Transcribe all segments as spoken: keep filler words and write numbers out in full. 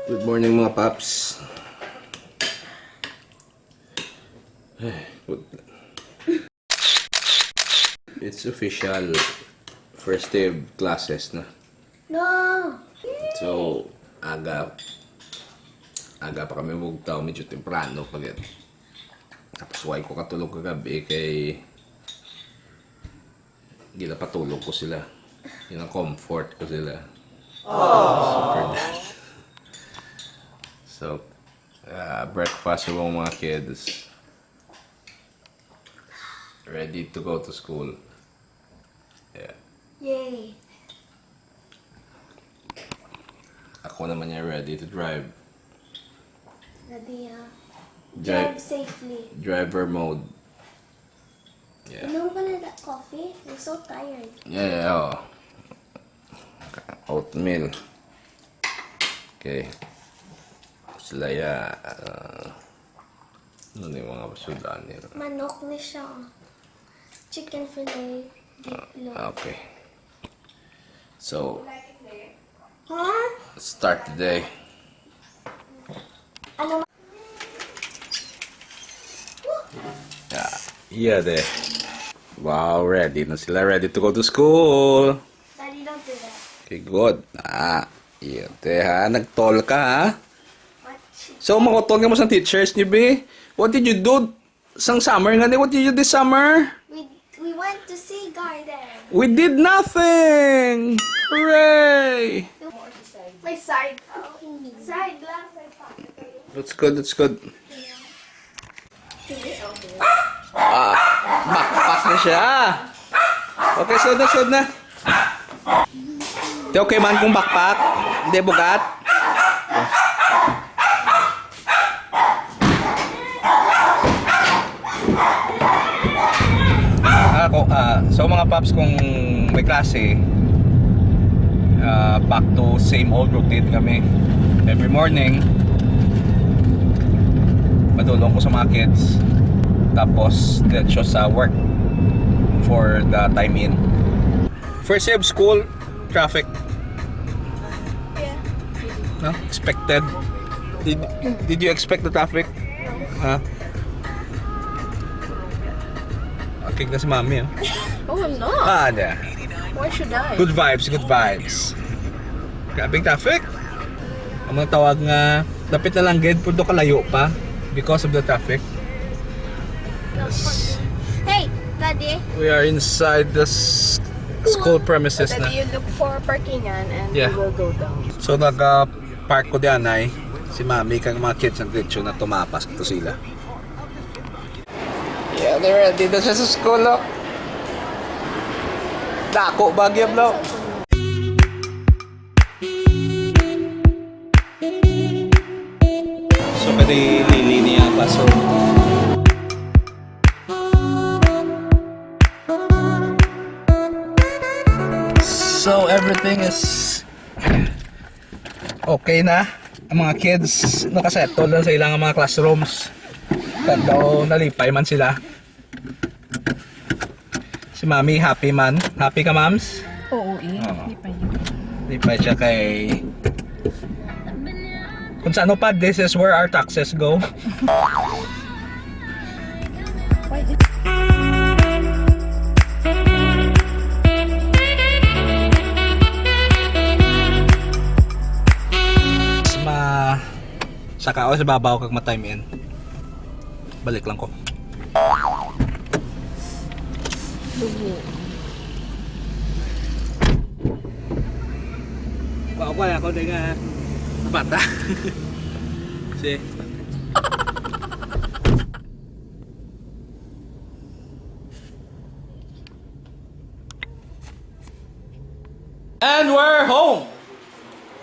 Good morning, mga paps. Ay, put-, it's official. First day of classes na. No. So, aga, aga pa kami bugtaw, medyo temprano pa gid. Tapos, why ko katulog kagabi kay ginapatulog ko sila. Gina-comfort ko sila. Super dad. So, ah, breakfast yung mga kids. Ready to go to school. Yeah. Yay. Ako naman yung ready to drive. Ready, ah. Drive safely. Driver mode. Yeah. Inom ka na that coffee? You're so tired. Yeah, yeah, oh. Oatmeal. Okay. Sila ya, ah, ano ni mga sudan nila? Manok ni siya. Chicken fillet, deep loaf. Okay. So, Huh? Start the day. Ano? Yeah, yeah, de. Wow, ready na sila. Ready to go to school. Daddy, don't do that. Okay, good. Ah, yeah, te, ha? Nagtol ka, ha? What? So, makutol ka mo sa teachers niyo, be? What did you do sang summer nga ni? What did you do this summer? We, we went to Sea Garden. We did nothing! Hooray! May side. Side lang. That's good, that's good. Ah, backpack na siya. Okay, sud na, sud na. Di okay man kung backpack. Hindi, bugat. Ako, ah, so mga paps, kung may klase, ah, back to same old routine kami. Every morning, padulong ko sa mga kids. Tapos, diretso sa work for the time in. First day of school, traffic. Yeah. No? Expected. Did, did you expect the traffic? Ha? Okay na si mami, oh. Oh, I'm not. Ah, yeah. Why should I? Good vibes, good vibes. Grabing traffic. Ang mga tawag nga, dapit na lang gid, pero kalayo pa because of the traffic. Yes. Hey, Daddy. We are inside the s-, school premises na. Daddy, you look for parkingan and we will go down. So, nag, ah, park ko diyan ay si mami kag mga kids ang diretso na tumapas kito sila. Yeah, they're ready na siya sa school, oh. Dako ba gyud, no? So, pwede lili niya, baso. So, everything is okay na. Ang mga kids, nakasettle lang sa ilang mga classrooms. Kag daw nalipay man sila. Si Mami, happy man. Happy ka, Mams? Oo, eh. Oo. Di pa yun. Di pa siya kay... Kung sa ano pa, this is where our taxes go. Why did Ma-, saka ako sa babaw kag ma-time in. Balik lang ko. Dugo. Wa ko, ako din nga bata. Si. And we're home!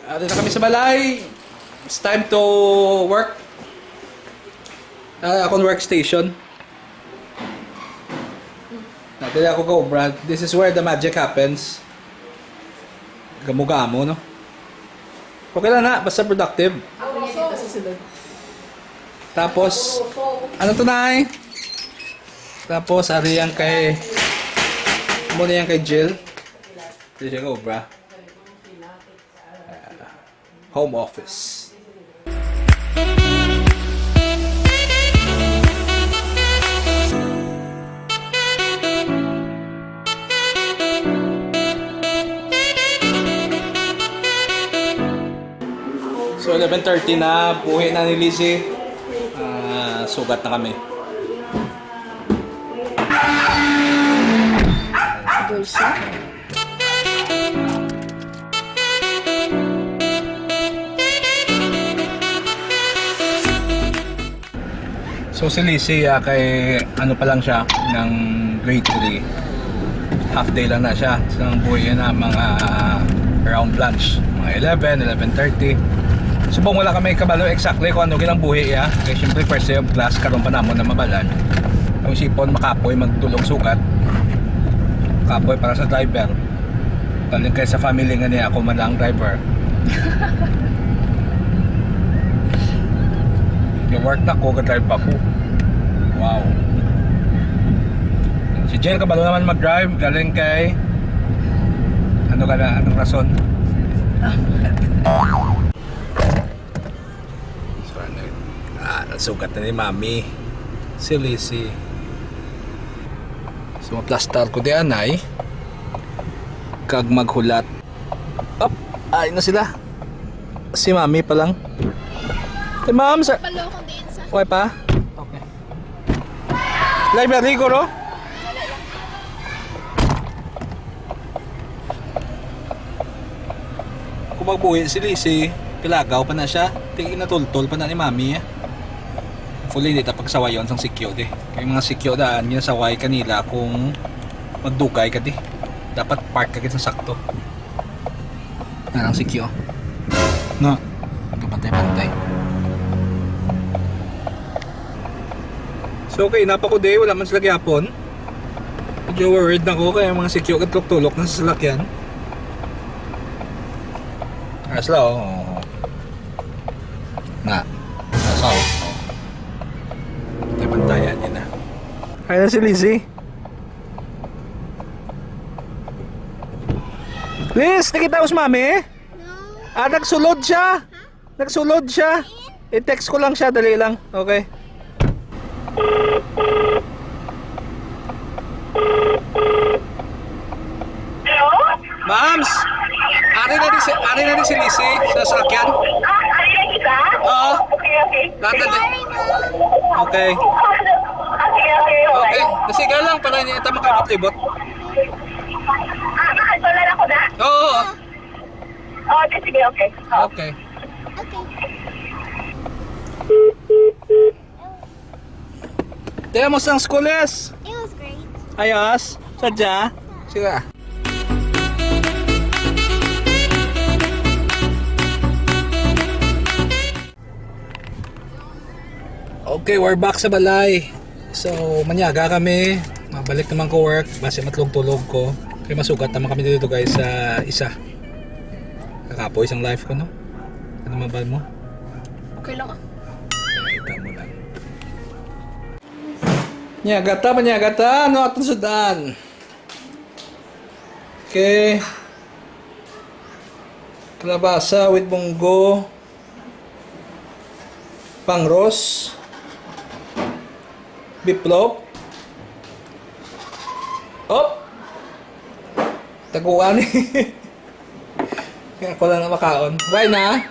Ah, dito kami sa balay. It's time to work. Ah, akong workstation. Dili ako ka-obra. This is where the magic happens. Gamo-gamo, no? Okay lang na, basta productive. Tapos, ano to, Nay? Tapos, ari yan kay, muna yan kay Jill. Hindi siya ka-obra. Home office. So, eleven thirty na, buhi na ni Lizzie. Ah, sugat na kami. Bulsa? So, si Lizzie, ah, kay ano pa lang siya, ng grade three. Half day lang na siya. So, ang buhi na mga around lunch, mga eleven, eleven thirty. Subong wala kami kabalo exactly kung ano ginang buhi, ya. Kay siyempre, first day of class, karon pa namon na mabalan. Ang isipon, makapoy, magtulong sugat. Kapoy para sa driver. Galing kay sa family nga niya, ako man lang ang driver. Yung work na ko, ga-drive ako. Wow. Si Jel, kabalo naman mag-drive. Galing kay, ano ka na, anong rason? So, ano, ah, nasugat na ni Mami. Si Lizzie. So, maplastar ko di anay. Kag maghulat. Up! Ay na sila. Si Mami pa lang. Hey, Ma'am, sir. Palo kung diin sa Okay pa? Okay. Library ko, no? Kung magbuhi si Lizzie, pilagaw pa na siya. Ti, natultol pa na ni Mami, eh. Hopefully, hindi ta pagsawayon sang sikyo, di. Kay mga sikyo daan, ginasaway kanila kung magdugay ka, di. Dapat park ka gid sa sakto. Narang sikyo. No. Kapantay-pantay. So, okay, napa ko, di. Wala man sila gyapon. Medyo worried na ko kaya mga sikyo katulok-tulok na sa salakyan. Ah, sila, oh. Na. Nasa, oh. Tayo bantayan niya na. Ay na si Lizzie. Liz, nakita mo si Mami? Ah, nagsulod siya. Nagsulod siya. I-text ko lang siya, dali lang. Okay. Hello? Ma'ams, ari na di si, ari na di si Lizzie sa salakyan? Ah, ari na kita? Oo. Okay, okay. Lahat na di. Sorry, ma'am. Okay. Okay, okay, okay. Okay. Sige lang, para hindi ta makabot-libot. Ah, makadala na ko na? Oo. Oh, di, sige, okay. Oh. Okay. Okay. Te, amo sang school, Liz? It was great. Ayos? Sadya? Sige. Okay, we're back sa balay. So, manyaga kami. Mabalik naman ko work. Basi matlog-tulog ko. Kay masugat naman kami dito, guys, sa isa. Kakapoy sang life ko, no? Ano mabal mo? Okay lang, ah. Kita mo lang. Nyagata, manyagata. Ano atong sudan? Okay. Kalabasa with munggo. Pangros. Biplop. Op! Taguan. Kaya ako lang na makaon. Bye na.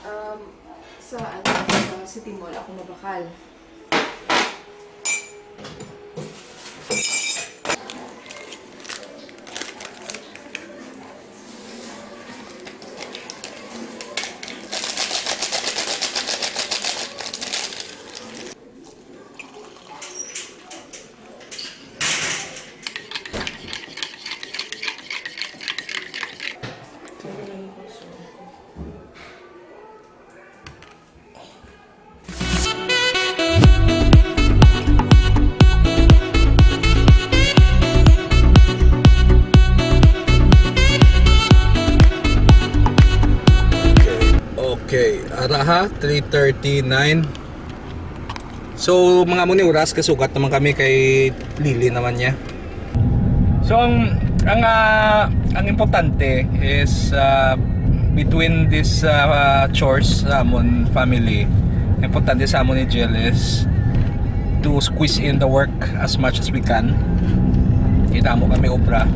Um, sa, ano, sa City Mall ako mabakal. Okay, okay. Ara ha, three thirty-nine. So, mga muni oras, kasugat naman kami kay Lily naman niya. So, ang, ang, ah, ang importante is, ah, Between this uh, chores sa amon family, importante sa amon ni Jill is to squeeze in the work as much as we can. Kita mo kami obra.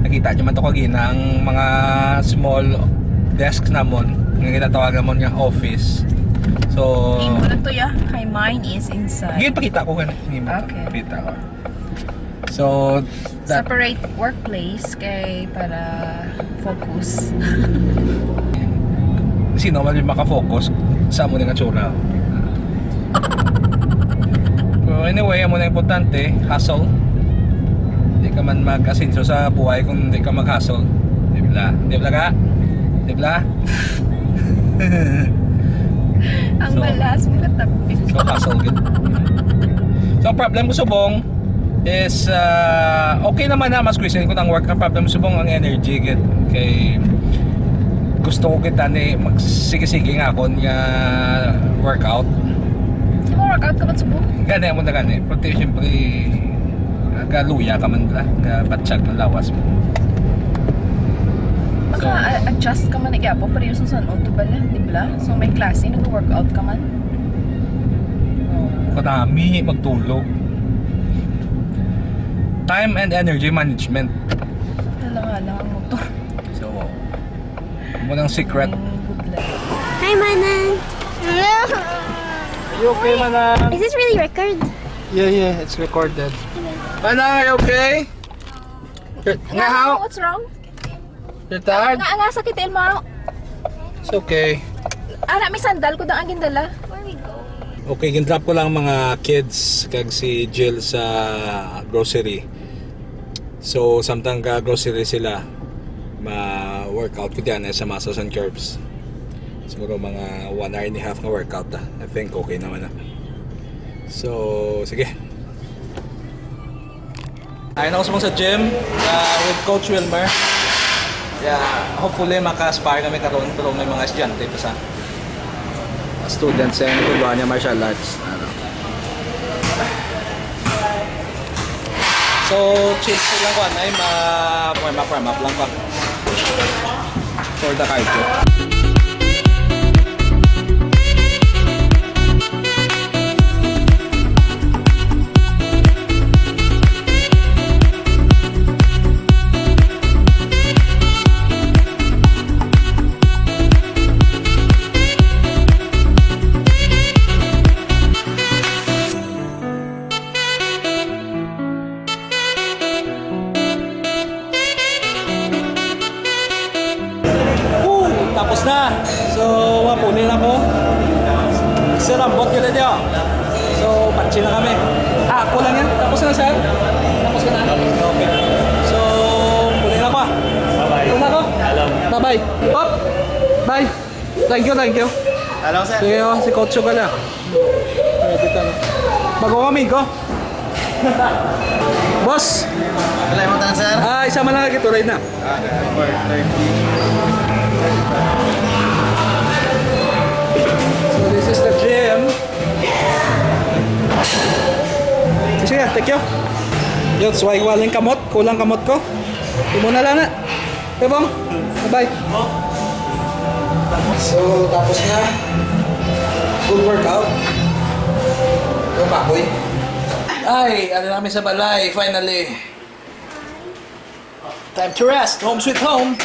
Nakita niyo man to kagina ang mga small desks namon nga ginatawag namon nga office. So, Imo na to, ya. Kay mine is inside. Gid, pakita ko gani. Hindi mo Okay. Pakita ko. So, that Separate workplace kay para focus. Sino man yung makafocus sa amo nga tsura? So, anyway, amo na importante, hustle. Di ka man mag-asenso sa buhay kung di ka mag-hustle. Di ba? Di ba ka? Di ba? Ang So, malas mo katapit. So, hustle gid. So, ang problem ko subong is, ah, okay naman na mas question ko ng work. Ang problem subong ang energy gid. Kay gusto ko kita ni magsige-sige nga akon nga workout. Di mo workout ka man subong? Gani, amo na gani. Pati, siyempre, galuya ka man, bla. Gabatsyag ang lawas mo. So, Maka-adjust ka man, nagyapo, pero yung sa San Otto bala, di bala? So, may klase, nag-workout ka man? Oh. Kadami, magtulog. Time and energy management. Talangalang ang motor. So, amo nang secret. Ang good life. Hi, Manang. You okay, Manang? Is this really record? Yeah, yeah, it's recorded. Manang, are you okay? You're, nga, how? What's wrong? You're tired? Nga, nga, sakit, Elmo. It's okay. Ara, may sandal ko dang agindala. Okay, gin-drop ko lang mga kids kag si Jill sa grocery. So, samtang ka grocery sila, ma-workout ko diyan eh, sa muscles and curves. Siguro mga one hour and a half nga workout, ah. I think okay naman na. So, sige. Ayun ako sa mga sa gym, ah, with Coach Wilmer. Yeah, hopefully maka-spar kami karon, pero may mga estudyante pa sa students sa tuluan niya martial arts. Ano. So, chill, chill lang ko, anay, ma-, warm up, warm up lang ko. For the cardio. Woo! Tapos na. So, mapunin ako. Sir, ang bot ka na diyo. So, patsi na kami. Ah, ako lang yan. Tapos na, sir? Tapos ka na? Okay. So, punin ako, ah. Bye-bye. Punin ako. Alam. Bye-bye. Pop! Bye! Thank you, thank you. Alam, sir. Sige, oh, si Coach ka lang. Ready ka na. Bago kami, go. Boss! Wala mo tan, sir? Ah, isa man lang ang Gatorade na. Ah, number thirty. So, this is the gym. Sige, thank you. Yun, so, ay, walang kamot. Kulang kamot ko. Imo na lang na. Bye, Bong. Bye-bye. So, tapos na. Good workout. Go, Papoy. Ay, ano namin sa balay, finally. Time to rest. Home sweet home.